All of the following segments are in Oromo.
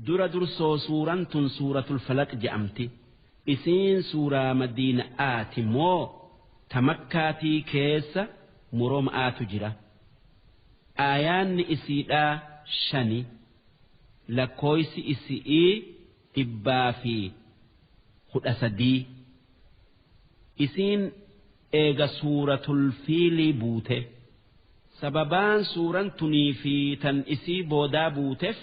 Dura dursoo suuraan tun Suuratul Falaq je'amti. Isiin suuraa Madiina'aati moo ta Makkaatii keessa muroma'aatu jira. Aayaanni isiidhaa shani, lakkooysi isi'ii 113. Isiin eega Suuratul Fiilii buute. Sababaan suuran tunii fi tan isii boodaa buutef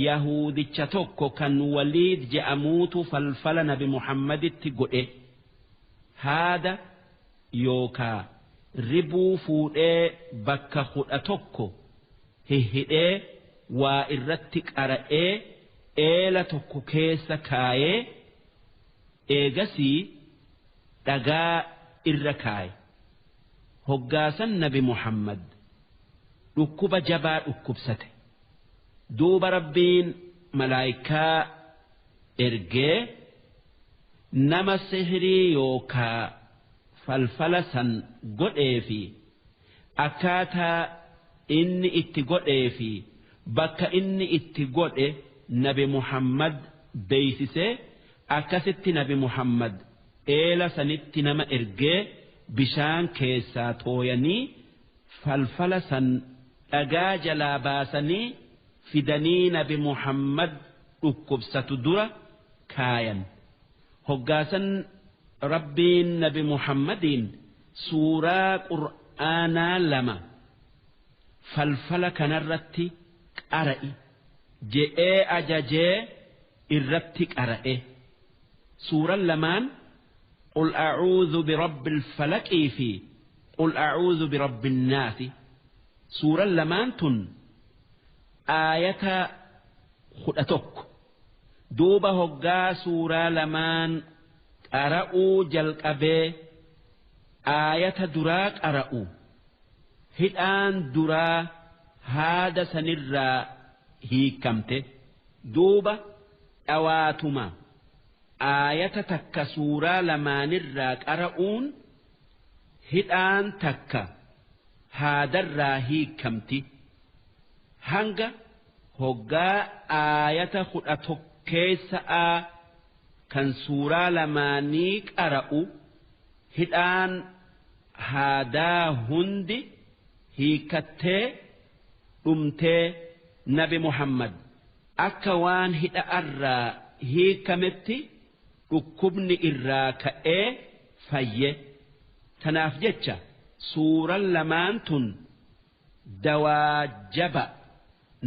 yahuudicha tokko kan Waliid je'amuutu falfala nabi Muhammaditti godhe. Haada yookaa ribuu fuudhee bakka 11 hihhidhee waa irratti qara'ee eela tokko keessa kaayee eegasii dhagaa irra kaaye. Hoggaasan nabi Muhammad dhukkuba jabaa dhukkubsate. Duuba Rabbiin malaaykaa ergee nama sihrii yookaa falfala san godhee fi akkaataa inni itti godhee fi bakka inni itti godhe nabi Muhammad beeysisee, akkasitti nabi Muhammad eela sanitti nama ergee bishaan keessaa tooyanii falfala san dhagaa jalaa baasanii fidanii nabi Muhammad dhukkubsatu dura kaayan. Hoggaasan Rabbiin nabi Muhammadiin suuraa Qur'aanaa lama falfala kanarratti qara'i je'ee ajajee irratti qara'e. Suuraan lamaan Qul a'uudhu birabbil falaqii fi Qul a'uudhu birabbin naasi. Suuraan lamaan tun aayata 11. Duuba hoggaa suuraa lamaan qara'uu jalqabee aayata duraa qara'u, hidhaan duraa haada sanirraa hiikkamte. Duuba dhawaatuma aayata takka suuraa lamaanirraa qara'uun hidhaan takka haadarraa hiikkamti. Hanga hoggaa aayata 11 keessa'aa kan suuraa lamaanii qara'u hidhaan haadaa hundi hiikkattee dhumtee nabi Muhammad akka waan hidha'arraa hiikkametti dhukkubni irraa ka'ee fayye. Tanaaf jecha suuraan lamaan tun dawaa jaba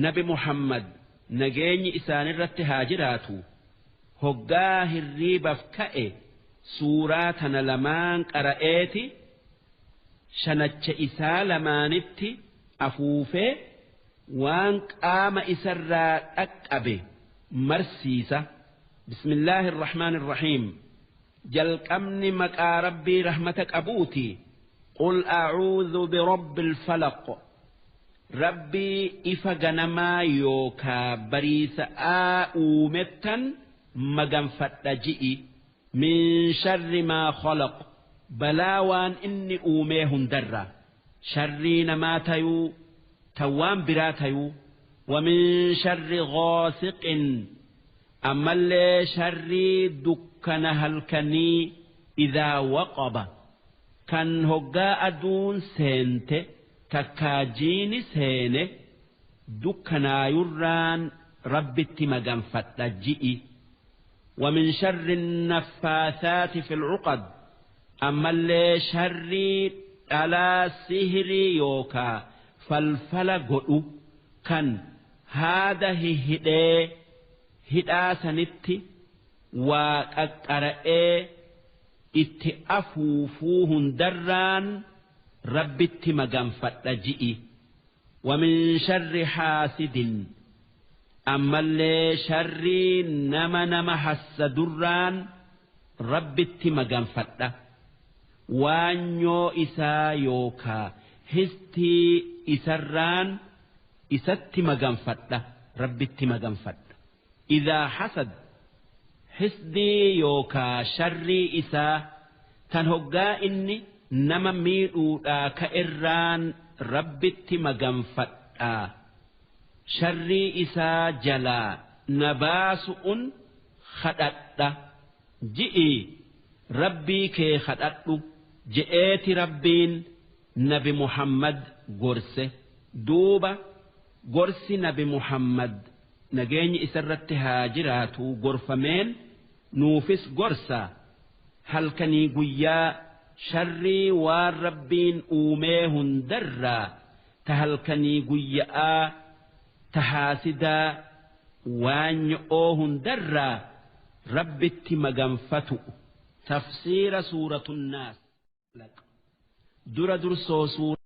nabi Muhammad nageenyi isaanirratti haa jiraatu hoggaa hirriibaf ka'e suuraa tana lamaan qara'eeti shanacha isaa lamaanitti afuufee waan qaama isarraa dhaqqabe marsiisa. Bismillaahi irrahmaan irrahiim. Jalqabni maqaa Rabbii rahmata qabuuti. Qul a'uudhu birabbil falaq. Rabbii ifa ganamaa yookaa bariisa'aa uumettan maganfadha ji'i. Min sharri maa khalaq. Balaa waan inni uumee hundarra. Sharrii namaa tayuu, tan waan biraa tayuu. Wa min sharri ghaasiqin. Ammallee sharrii dukkana halkanii idhaa waqaba. Kan hoggaa aduun seente takkaa jiini seene dukkanaayurraan Rabbitti maganfadha ji'i. Wa min sharri naffaathaati fil uqad. Ammallee sharrii dhalaa sihrii yookaa falfala godhu kan haada hihhidhee hidhaa sanitti waa qaqqara'ee itti afuufuu hundarraan Rabbitti maganfadha ji'i. Wa min sharri haasidin. Ammallee sharrii nama nama hassadurraan Rabbitti maganfadha. Waanyoo isaa yookaa histii isarraan isatti maganfadha, Rabbitti maganfadha. Idhaa hasad, hisdii yookaa sharrii isaa tan hoggaa inni nama miidhuudhaa ka'erraan Rabbitti maganfadha. Sharrii isaa jalaa na baasu'un khadhadha ji'ii Rabbii kee khadhadhu je'eeti Rabbiin nabi Muhammad gorse. Duuba gorsi nabi Muhammad nageenyi isarratti haa jiraatuu gorfameen nuufis gorsa. Halkanii guyyaa sharrii waan Rabbiin uumee hundarraa, ta halkanii guyya'aa, ta haasidaa, waan nyo'oo hundarraa Rabbitti maganfatu'u. Tafsiira suuratu nnaas. Dura dursoo suuraa.